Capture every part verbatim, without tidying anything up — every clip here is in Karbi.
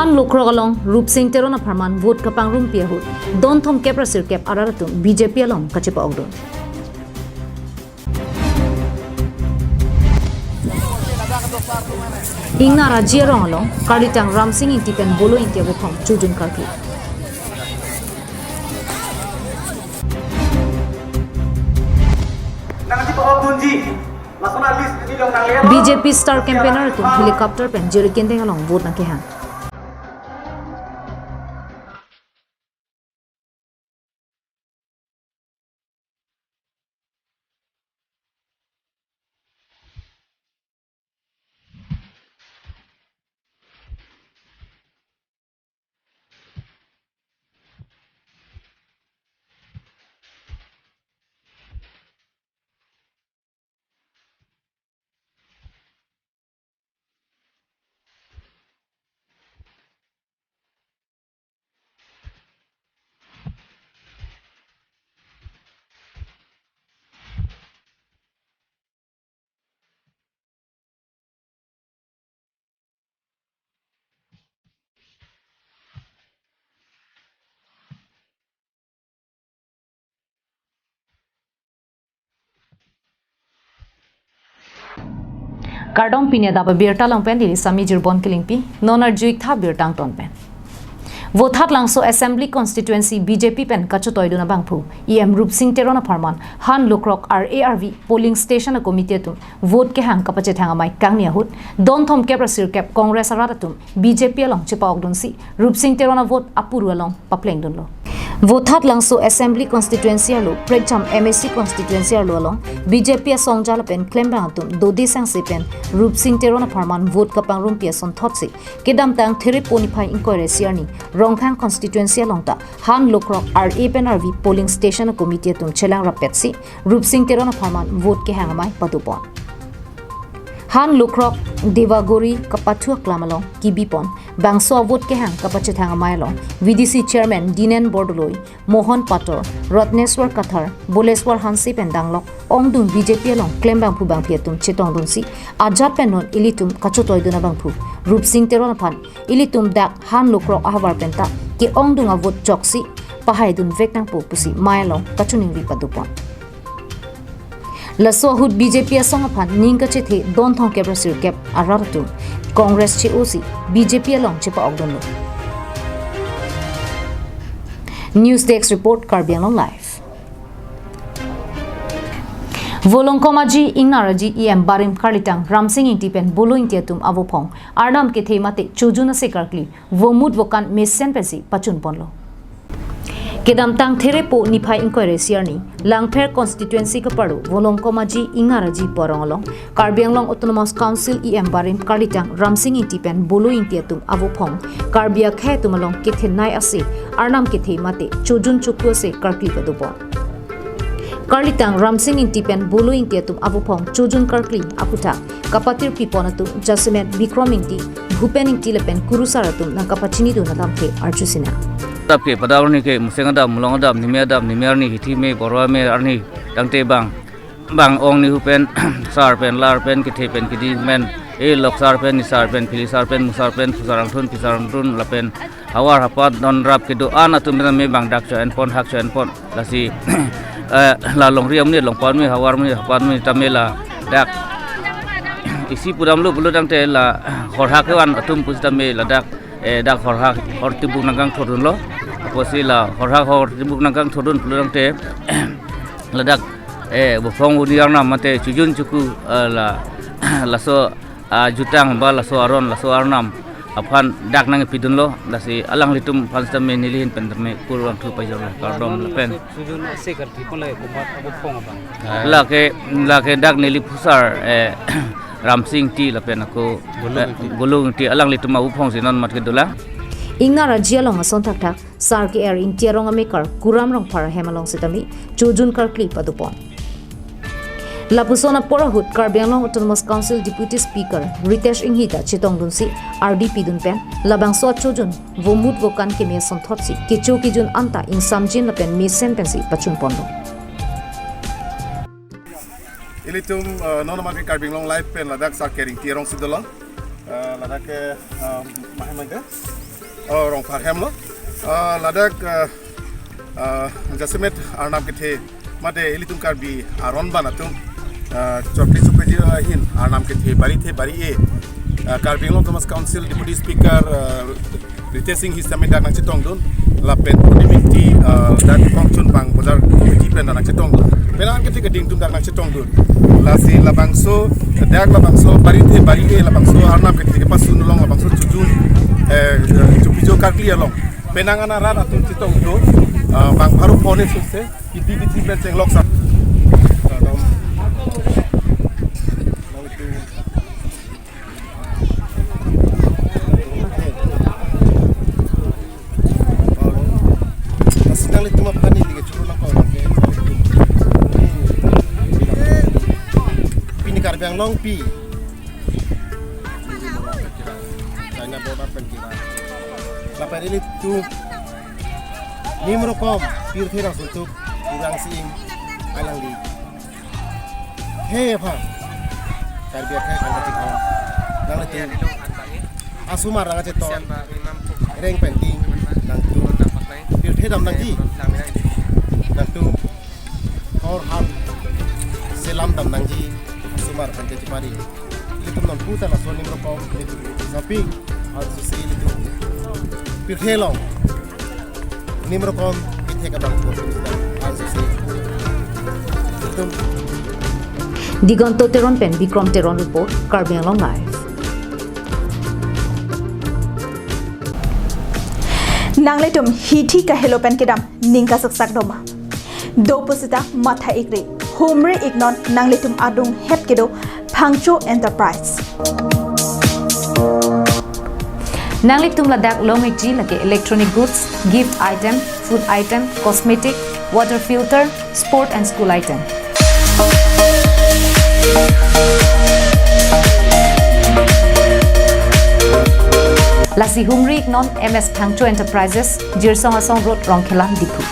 Han Lokrok along Rupsing Teron apharman vote kapangrum pi ahut don thomkep ra sirkep arat atum B J P along kachepa-okdun. Ingnar Aji arong along karlitang Ramsing Ingti pen Bolo Ingti abophong chojun karkli. B J P star campaigner atum helicopter pen Jirikindeng along vote nangkehang. Kardom, pini adap abirta along pen neli Sami Jirbon Kilingpi, non arju-iktha birta angton pen. Vothatlangso Assembly Constituency B J P pen kachetoidun abangphu, E M Rupsing Teron apharman, Han Lokrok R A R V polling station a-committee atum vote kehang kapachethang amei kangni ahut, don thomkep ra sirkep Congress arat atum B J P along chepa-okdunsi, Rupsing Teron avote apuru along paplengdunlo. Vothatlangso Assembly Constituency arlo, prekjam M A C Constituency arlo along, B J P asongja lapen klembang atum dode sangse pen Rupsing Teron apharman vote kapangrum pi asonthotsi, kedamtang Therepo niphai ingkoi ra isi arni, Rongkhang Constituency along ta, Han Lokrok R A pen R V polling station a-committee atum chelang rappetsi, Rupsing Teron apharman vote kehang amei padopon. Han Lokrok Devagori kapathu aklam along kibipon, bangso avote kehang kapachethang amei along, V D C Chairman Dinen Bordoloi, Mohan Pator, Ratneswar Kathar, Boleswar Hanse pen danglok, ongdung B J P along klembangphu bangphi atum chetongdunsi, ajat pen non ilitum kachetoidun abangphu, Rupsing Teron aphan, ilitum dak Han Lokrok ahavar penta ke-ongdung avote choksi pahaidun vek nangpo pusi mei along kachiningri padopon. Laso ahut B J P asong aphan ning kachethe don thomkep ra sirkep arat atum Congress che-osi B J P along chepa-okdunlo. News Desk Report, Karbi Anglong Live. Volongkom Aji, Ingnar Aji, E M barim karlitang Ramsing Ingti pen Bolo Ingti atum avophong arnam kethe mate chojun ase karkli, vomut vokan mesen pensi pachunponlo. Kedamtang Therepo niphai ingkoi ra isi arni, Langpher constituency kaparlo Volongkom Aji, Ingnar Aji pu arong along, Karbi Anglong Autonomous Council E M barim karlitang Ramsing Ingti pen Bolo Ingti atum avophong, Karbi akhei atum along kethenei ase arnam kethe mate chojun choku ase karkli padopon. Karlitang Ramsing Ingti pen Bolo Ingti atum avophong chojun karkli aputhak kapatir pipon atum jasemet Bikrom Ingti, Bhupen Ingti lapen kurusar atum nangkapachinidun alamthe arjusinang. Adap ke pada arni ke Moseng adap, Mulong adap, Nime adap, Nime arni, Hithi me, Borwa me arni tangte bang, bang ong ni hupen sar pen, lar pen, kethe pen, kidi pen, e loksar pen, nisar pen, philisar pen, musar pen, phusar angthun, phisar angthun lapen havar hapat donrap kedo-an atum tame bang dak cho-enpon, hak cho-enpon. Lasi, eh, la longri amonit, longpar amonit, havar amonit, hapat amonit tame ladak isi pudamlo pulo tangte la horhak kevan atum pusitame ladak, eh, dak horhak hortibuk nangkangthodunlo. Apotsi la horhak hortibuk nangkangthodun pulo tangte ladak, eh, vophong voni arnam mate chojun choku, eh, la laso ajutang ba laso aron, laso arnam aphan dak nangpidunlo, lasi alanglitum aphan sitame neli ahin pen tame kurvangthu pajorlo, kardom lapen. Chojun ase karkli pon lake komat avophong abang? Lake, lake dak neli phusar, eh, Ramsing Ingti lapen ako, Bolo, eh, Ingti. Bolo Ingti, alanglitum avophongsi non mat kedolang. Ingnar Aji along ason thakthak Sar ke-er Ingti arong amekar Kuram Rongphar ahem along sitame chojun karkli padopon. Lapuson apor ahut Karbi Anglong Autonomous Council Deputy Speaker Ritesh Enghi ta chetongdunsi ardi pidun pen labangso achojun vomut vokan keme asonthotsi kecho kejun anta ingsamjin lapen mesen pensi pachunponlo. Ilitum, eh, non amat ke Karbi Anglong Live pen ladak Sar ke-er Ingti arongsi dolo. Eh, ladak ke, eh, mahe mangke. Oh, Rongphar hem lo. Ah, ladak, ah, ah, jasemet arnam kethe mate ilitum Karbi aron ban atum, ah, chokli chokpeji ahin arnam kethe bari the bari e. Ah, Karbi Anglong Autonomous Council Deputy Speaker, ah, Ritesh Enghee sitame dak nangchetongdun, lapen Purnima Engti, ah, dak Kongchunbang Bojar Committee pen dak nangchetongdun. Penang kethe keding atum dak nangchetongdun. Lasi labangso, dak labangso bari the bari e, labangso arnam kethe kepasun along labangso chujun, eh, eh, chupijo karkli along. Penang ana rat atum chetongdun, ah, bang pharo phone suse, kiti kiti pen chenglok sa. Lasi nanglitum aphan neli kechoro nangkok lake. Pini Karbi Anglong pi. China border pen kira. Lapen ilitum nim rokom pirthe rang suntuk kurang sing alangli. He aphan. Karbi akhai kan kachik hon. Nanglitum asomar nangchetong. Reng pen ting nangtum pirthe dam nangji. Nangtum hor han selam dam nangji. Asomar kan kachipari. Ilitum non puta lason nim rokom ilitum sapi. Hal susi ilitum pirthe long. Nim rokom ithek abang ko susi. Hal susi ilitum. Digonto Teron pen Bikrom Teron report, Karbi Anglong Live. Nanglitum hithi kahelo pen kedam ning kasaksak doma. Do pusita matha ikri. Humri iknon nanglitum adung het kedo Phangcho Enterprise. Nanglitum ladak long ikji lake electronic goods, gift item, food item, cosmetic, water filter, sport and school item. Lasi humri iknon M S Phangcho Enterprises, Jirsong Asong Road, Rongkhela, Diphu.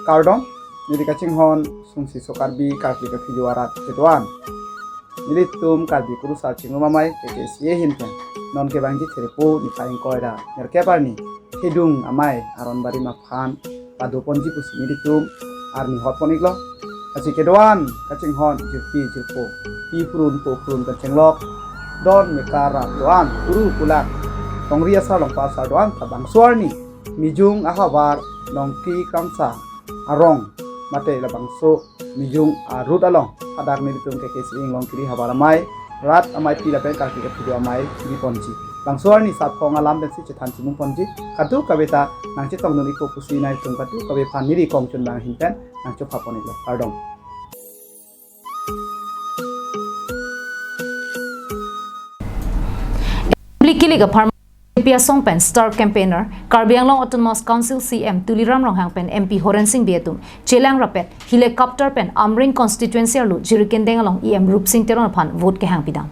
Kardom, neli kachinghon Sungsi Sokarbi Karbi Kaphijo arat kedoan. Nelitum Karbi Kurusar Chingrum Amei K K C A ahin pen non kevangji Threpo niphai ingkoi ra nerkep arni Thedung Amei aron bari maphan padoponji pusi nelitum arni hotpon iklo. Lasi kedoan kachinghon jirpi jirpo, pi phurun po phurun kachenglok, don mekar rap doan, kuru kulak, tongri asar longpa asar doan ta bangso arni Mijung ahavar Nongki Kramsa arong mate labangso Mijung arut along hadak nelitum K K C A Inglong Kiri Havar Amei, Rat Ameipi lapen Karbi Kaphijo Amei kiriponji. Bangso arni sarpong alam pensi chethan chimungponji. Kadokave ta nangchetongdun ikpo pusi nangtum kadokave aphan neli Kongchunbang ahin pen nangchophapon iklo. Kardom. Likili ka pharma B J P asong pen star campaigner, Karbi Anglong Autonomous Council C M Tuliram Ronghang pen M P Horensing Bey atum chelang rapet helicopter pen Amreng constituency arlo Jirikindeng along E M Rupsing Teron aphan vote kehang pidam.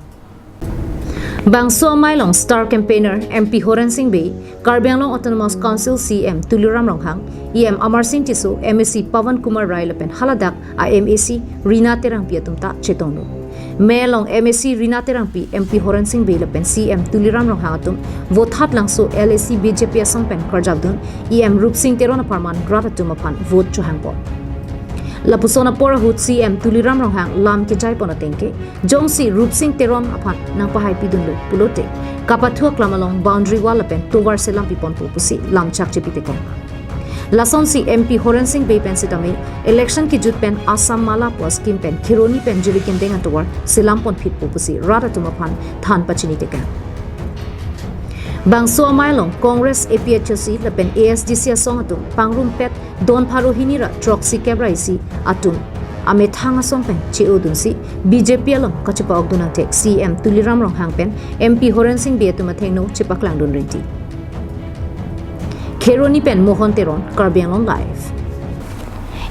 Bangso amei along star campaigner M P Horensing Bey, Karbi Anglong Autonomous Council C M Tuliram Ronghang, E M Amarsing Tisso, M A C Pawan Kumar Rai lapen haladak a M A C Rina Terangpi atum ta chetonglo. Mei along M A C Rina Terangpi, M P Horensing Bey lapen C M Tuliram Ronghang atum Vothatlangso L A C B J P asong pen karjapdun E M Rupsing Teron apharman rat atum aphan vote chohangpo. Lapuson apor ahut C M Tuliram Ronghang lam kejaipon ateng ke, jongsi Rupsing Teron aphan nangpahaipidunlo pulote, kapathu aklam along boundary wall lapen tovar selam piponpo pusi lamchak chepitekang. Lasonsi M P Horensing Bey pen sitame election kejut pen Assam Mala pu scheme pen Kheroni pen Jirikindeng atovar selamponphitpo pusi rat atum aphan than pachinitekang. Bangso amei along Congress, A P H L C lapen A S D C asong atum pangrumpet don pharo hini ra throksi kep ra isi atum amethang asong pen che-odunsi B J P along kachepa-okdun angthek C M Tuliram Ronghang pen M P Horensing Bey atum athengno chepaklangdun rinti. Kheroni pen Mohon Teron, Karbi Anglong Live.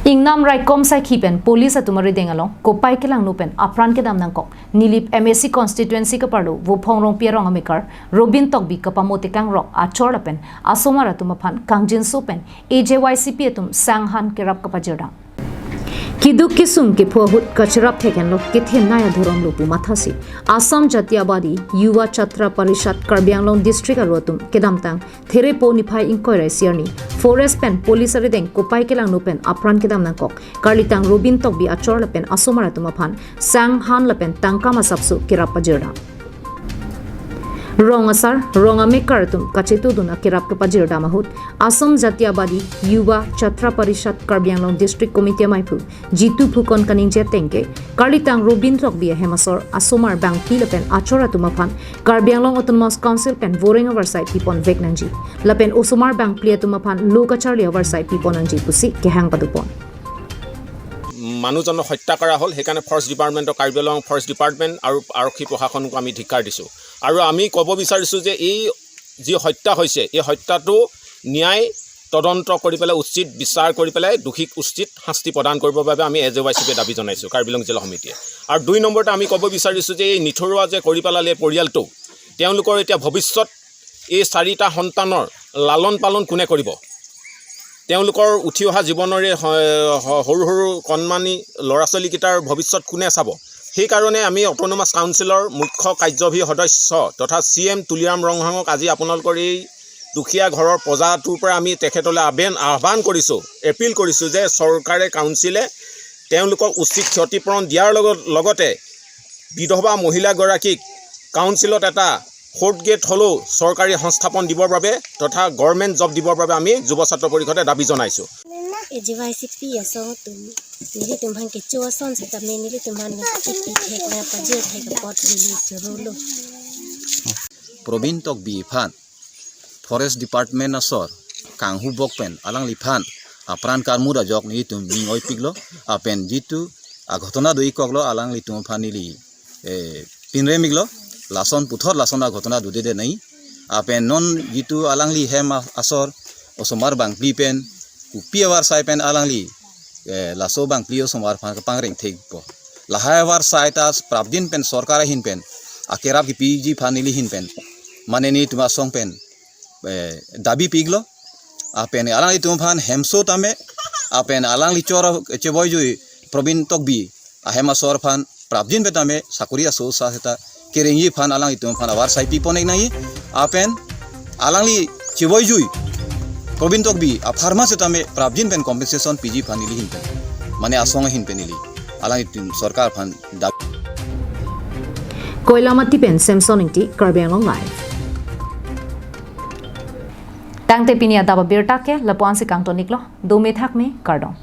Ingnam raikom saikhi pen police atum arideng along kopai kelangno pen apran kedam nangkok Nilip M A C constituency kaparlo Vophong Rongpi arong amekar Robin Tokbi kapamo tekang rok achor lapen asomar atum aphan kangjinso pen A J Y C P atum sanghan kerap kapajirdam. Keduk kesung kepho ahut kacherap thek henlo, kethenei adhorom lo pu mathasi Assam Jatiyabadi Yuva Chhatra Parishad Karbi Anglong District aru atum kedamtang Therepo niphai ingkoi ra isi arni forest pen police arideng kopai kelangno pen apran kedam nangkok karlitang Robin Tokbi achor lapen asomar atum aphan sang han lapen tangka masapso kerap pajirdam. Rong asar, rong amekar atum kachetudun akerap kepajirdam ahut Assam Jatiyabadi Yuva Chhatra Parishad Karbi Anglong District Committee amaiphu Jitu Phukan kaningje ateng ke karlitang Robin Tokbi ahem asor asomar bangphli lapen achor atum aphan Karbi Anglong Autonomous Council pen voreng avarsai pipon vek nangji lapen osomar bangphli atum aphan lo kacharli avarsai pipon nangji pusi kehang padopon. মানুহজনক হত্যা কৰা হ'ল। সেইকাৰণে ফৰেষ্ট ডিপাৰ্টমেণ্টৰ, কাৰ্বি Anglong forest department আৰু আৰক্ষী প্ৰশাসনকো আমি ধিক্কাৰ দিছোঁ। আৰু আমি ক'ব বিচাৰিছোঁ যে এই যি হত্যা হৈছে, এই হত্যাটো ন্যায় তদন্ত কৰি পেলাই, উচিত বিচাৰ কৰি পেলাই দোষীক উচিত শাস্তি প্ৰদান কৰিবৰ বাবে আমি এ জে ৱাই চি পিয়ে দাবী জনাইছোঁ, কাৰ্বি আংলং জিলা সমিতিয়ে। আৰু দুই নম্বৰতে আমি ক'ব বিচাৰিছোঁ যে এই নিঠৰুৱা যে কৰি পেলালে পৰিয়ালটো, তেওঁলোকৰ এতিয়া ভৱিষ্যত এই চাৰিটা সন্তানৰ লালন পালন কোনে কৰিব? তেওঁলোকৰ উঠি অহা জীৱনৰে স-, স-, সৰু সৰু কণমানি ল'ৰা ছোৱালীকেইটাৰ ভৱিষ্যত কোনে চাব? সেইকাৰণে আমি অট'নমাছ কাউন্সিলৰ মুখ্য কাৰ্যবাহী সদস্য তথা চি এম তুলিৰাম ৰংহাঙক আজি আপোনালোকৰ এই দুখীয়া ঘৰৰ প্ৰজাটোৰ পৰা আমি তেখেতলৈ আবেন-, আহ্বান কৰিছোঁ, এপিল কৰিছোঁ যে চৰকাৰে, কাউন্সিলে তেওঁলোকক উচিত ক্ষতিপূৰণ দিয়াৰ লগত, লগতে বিধৱা মহিলাগৰাকীক কাউন্সিলত এটা ফ'ৰ্থ গ্ৰেড হ'লেও চৰকাৰী সংস্থাপন দিবৰ বাবে তথা গভৰ্ণমেণ্ট জব দিবৰ বাবে আমি যুৱ ছাত্ৰ পৰিষদে দাবী জনাইছোঁ। A J Y C P asong atum nelitum aphan kecho ason setame nelitum aphan nangkepi thek nangpajir thek apot neli chorolo. Probin Tokbi aphan Forest Department asor kanghubok pen alangliphan apran karmur ajok nelitum ning oipiklo, apen jitu aghotona do-ikoklo alanglitum aphan neli eh, pinremiklo, lason puthot lason aghotona dodede nai. Apen non jitu alangli hem a-, asor osomar bangphli pen kopi avarsai pen alangli eh, laso bangphli osomar aphan kepangreng thekpo. Lahai avarsai ta prapjin pen sorkar ahin pen akerap kepiji aphan neli ahin pen mane nelitum asong pen eh, dabi piklo. Apen alanglitum aphan hemso tame, apen alangli chor chevoijui Probin Tokbi ahem asor aphan prapjin pen tame sakori aso sa seta kerengji aphan alanglitum aphan avarsai pipon-ik nangji. Apen alangli chevoijui Probin Tokbi apharman setame prapjin pen compensation piji aphan neli ahin pen, mane asong ahin pen neli alanglitum sorkar aphan dabi. Koilamati pen Samson Ingti, Karbi Anglong Live. Tangte pini adap abirta ke lapu-ansi kangton-iklo, dome thakme, kardom.